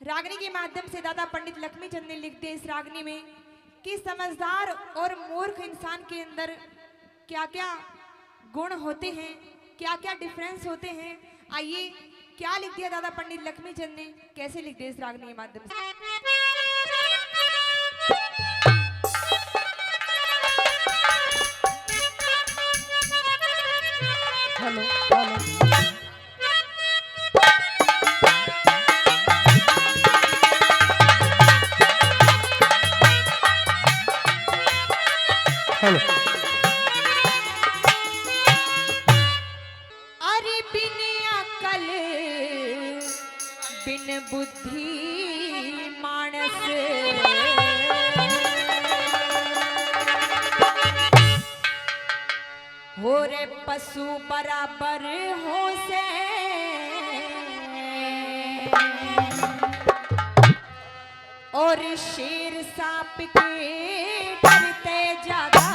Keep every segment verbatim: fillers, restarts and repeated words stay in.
रागनी के माध्यम से दादा पंडित लक्ष्मी चंद ने लिख दिया इस रागनी में कि समझदार और मूर्ख इंसान के अंदर क्या-क्या गुण होते हैं, क्या-क्या डिफरेंस होते हैं। आइए, क्या लिख दिया दादा पंडित लक्ष्मी चंद ने, कैसे लिख दिया इस रागनी के माध्यम से। Hello, hello. हेलो। अरे बिन अकल बिन बुद्धि मानस, हो रे पशु बराबर हो से। और शेर सांप के डर ते ज्यादा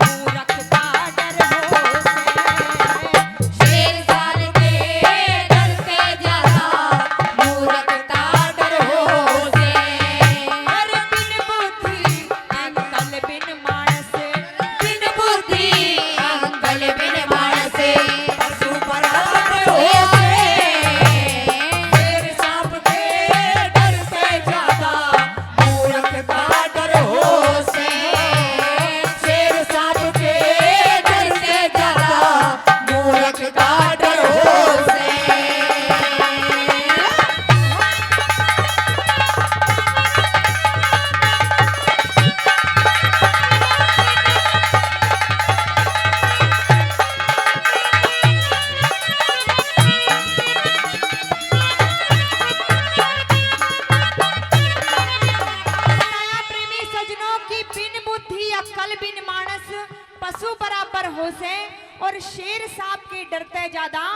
मूरख का डर हो से। शेर सांप के डर ते ज्यादा मूरख का डर हो से। अरे बिन बुद्धि अक्ल बिन मानस, बिन बुद्धि अक्ल बिन मानस, पशु बराबर हो से। शेर सांप के डर से ज्यादा मूरख का डर हो से। शेर सांप के डर से ज्यादा मूरख का डर हो से। प्रेमी सजनों की बिन बुद्धि अक्ल बिन मानस पशु बराबर हो से, और शेर सांप के डर ते ज्यादा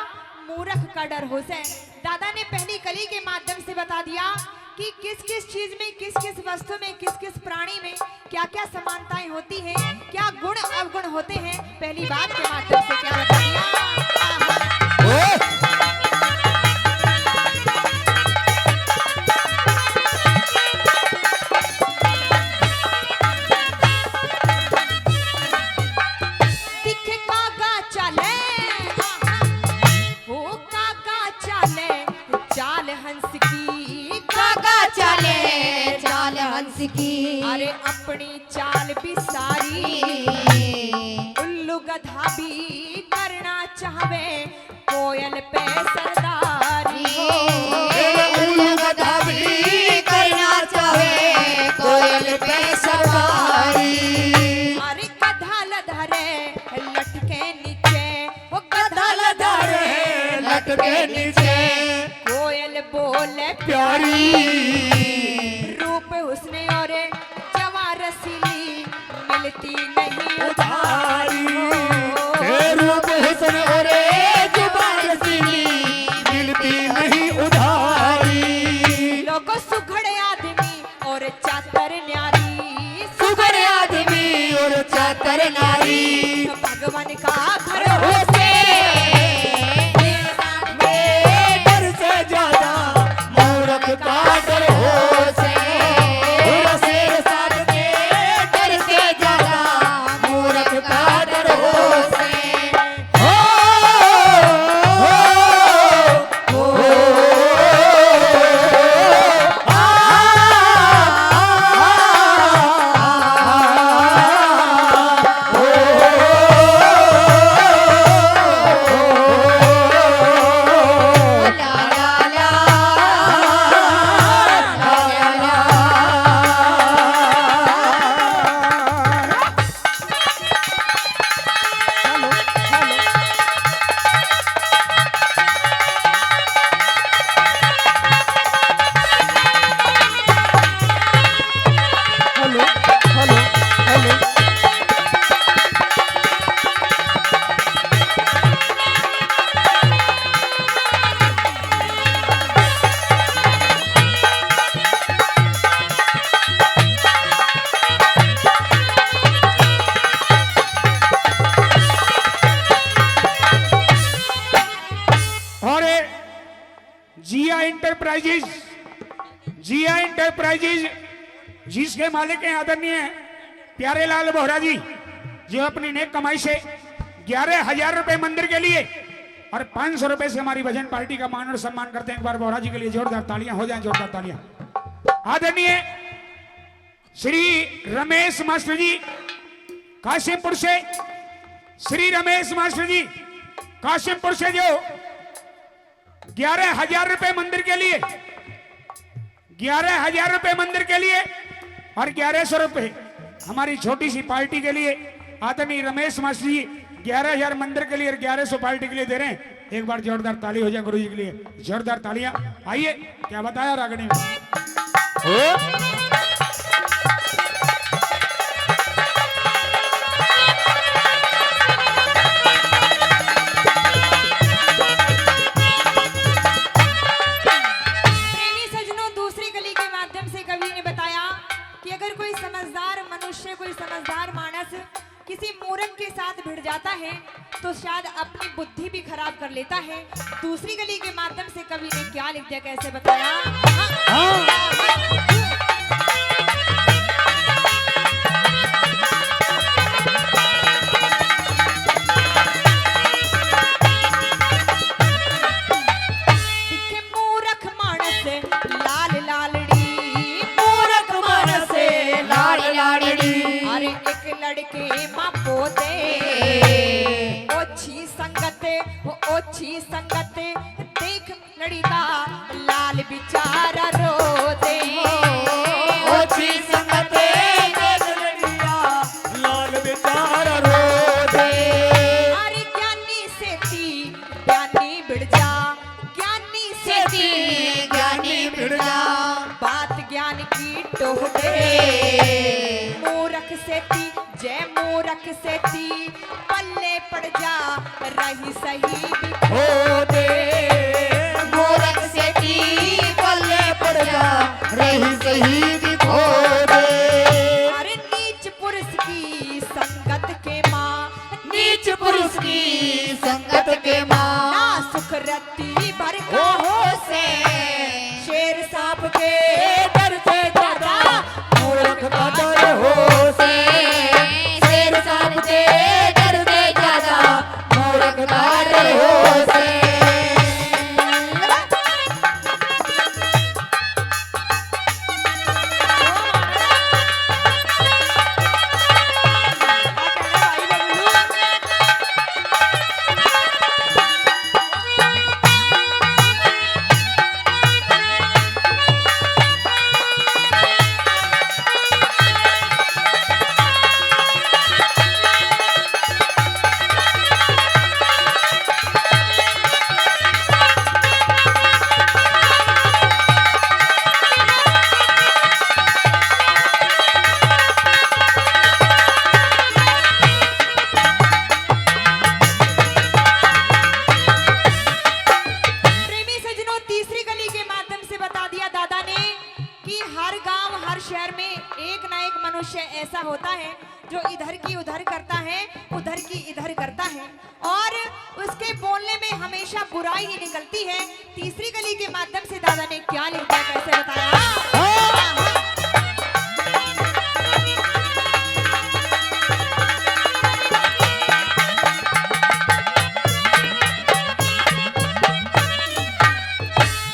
मूरख का डर हो से। दादा ने पहली कली के माध्यम से बता दिया कि किस किस चीज में, किस किस वस्तु में, किस किस प्राणी में क्या क्या समानताएं होती हैं, क्या गुण अवगुण होते हैं। पहली बात के माध्यम से क्या बता दिया। आहा। ओए! दिखे कागा चाले, हो कागा चाले चाल हंस की, कागा चाले चाल हंस की। अरे अपनी चाल भी सारी, उल्लू गधा भी करना चाहवे कोयल पे सरदारी। उल्लू गधा भी करना चाहे कोयल पे सवारी। अरे गधा लधा रे लटके नीचे, वो गधा लधा रे लटके नीचे। कोयल बोले प्यारी। रूप हुस्न और जवां रसीली मिलती नहीं उधारी। हे रूप हुस्न और जुबान रसीली मिलती नहीं उधारी। लोगों सुघड़ आदमी और चातर न्यारी। सुघड़ आदमी और चातर नारी। भगवान का घर हो से। डर से ज्यादा मूरख का डर हो से। शेर सांप के डर से ज्यादा मूरख का डर हो से। हो, हो, हो, हो। जिया एंटरप्राइजेज, जिसके मालिक हैं आदरणीय प्यारेलाल बोहरा जी, जो अपनी नेक कमाई से ग्यारह हजार रुपए मंदिर के लिए और पाँच सौ रुपए से हमारी भजन पार्टी का मान और सम्मान करते हैं। एक बार बोहरा जी के लिए जोरदार तालियां हो जाएं, जोरदार तालियां। आदरणीय श्री रमेश मास्टर जी कासिमपुर से, श्री रमेश मास्टर जी कासिमपुर से जो ग्यारह हजार रुपए मंदिर के लिए, ग्यारह हजार रुपए मंदिर के लिए और ग्यारह सौ रुपए हमारी छोटी सी पार्टी के लिए आदरणीय रमेश मास्टर जी ग्यारह हजार मंदिर के लिए और ग्यारह सौ पार्टी के लिए दे रहे हैं। एक बार जोरदार ताली हो जाए गुरु जी के लिए, जोरदार तालियां। आइए, क्या बताया रागनी में। हो? प्रेमी सज्जनों, दूसरी कली के माध्यम से कवि ने बताया कि अगर कोई समझदार मनुष्य, कोई समझदार मानस किसी मूर्ख के साथ भिड़ जाता है तो शायद अपनी बुद्धि भी खराब कर लेता है। दूसरी कली के माध्यम से कवि ने क्या लिख दिया, कैसे बताया? हाँ। दिखे मूर्ख मानस लाल लालड़ी, मूर्ख मानस लाल लालड़ी। अरे एक लड़के माँ पोते, ओछी संगत, ओ ओछी संगत देख लड़का लाल बिचारा रो दे। ओछी संगत देख लड़का लाल बिचारा रो दे। अरे ज्ञानी सेती ज्ञानी भिड़ जा, ज्ञानी सेती ज्ञानी भिड़ जा। बात ज्ञान की टोह दे। मूरख सेती, जय मूरख सेती, पल्ले पड़ जा, रही सही भी खो दे। मूरख सेती, पल्ले पड़ जा, रही सही भी खो दे। अरे नीच पुरुष की संगत के माँ, नीच पुरुष की संगत के माँ। ना सुख रत्ती भर का ओहो। हो से। शेर सांप के डर से ज्यादा मूर्ख का डर हो से। शेर सांप के डर से ज्यादा मूर्ख का डर हो से। प्रेमी सज्जनों, तीसरी कली के माध्यम से बता दिया दादा ने कि हर गांव, हर शहर में एक ना एक मनुष्य ऐसा होता है जो इधर की उधर करता है, उधर की इधर करता है और उसके बोलने में हमेशा बुराई ही निकलती है। तीसरी कली के माध्यम से दादा ने क्या लिख दिया, कैसे बताया?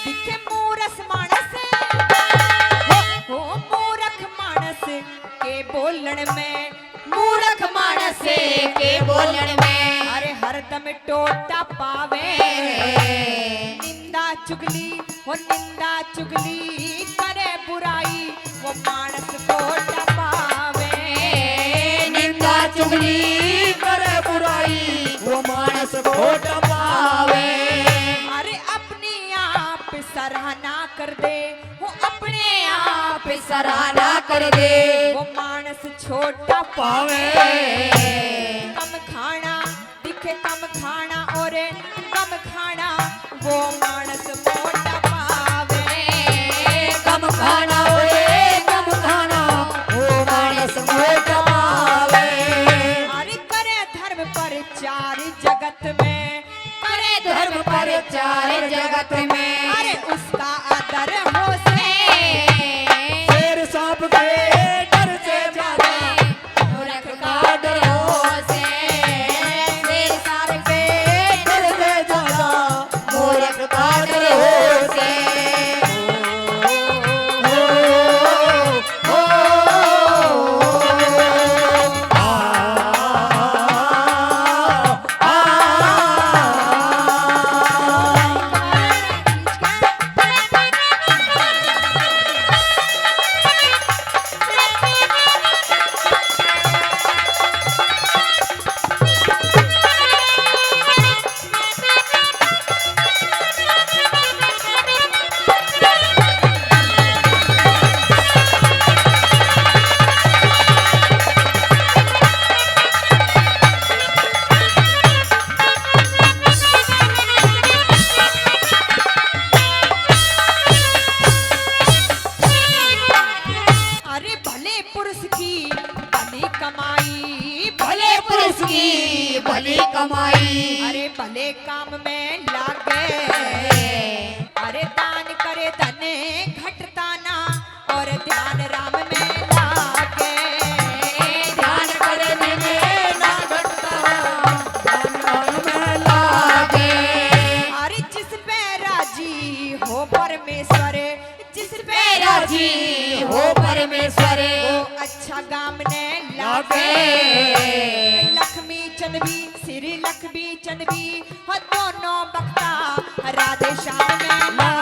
दिखे मूरख मानस, हो मूरख मानस के बोलण में, मूरख मानस के बोलण में। अरे हरदम टोटा पावे, निंदा चुगली, वो निंदा चुगली करे बुराई, वो मानस टोटा पावे। निंदा चुगली करे बुराई, वो मानस टोटा पावे। अरे अपनी आप सराहना कर दे, वो अपने आप सराहना कर दे। वो मानस छोटा पावे। कम खाना दिखे कम खाना और कम खाना, वो मानस मोटा पावे। कम खाना और कम खाना, वो मानस मोटा पावे। अरे करे धर्म प्रचार जगत में, करे धर्म प्रचार जगत में। अरे उसका आदर हो से, भली कमाई। अरे भले काम में लागे। अरे दान करे धन घटता ना, और ध्यान राम में लागे। ध्यान करे धन ना घटता, ध्यान राम में लागे। अरे जिस पे राजी हो परमेश्वर, जिस पे राजी हो परमेश्वर। वो अच्छा काम ने लागे। लागे। लक्ष्मी चंद भी, श्री लक्ष्मी चंद भी, हो दोनों बख्ता राधे श्याम में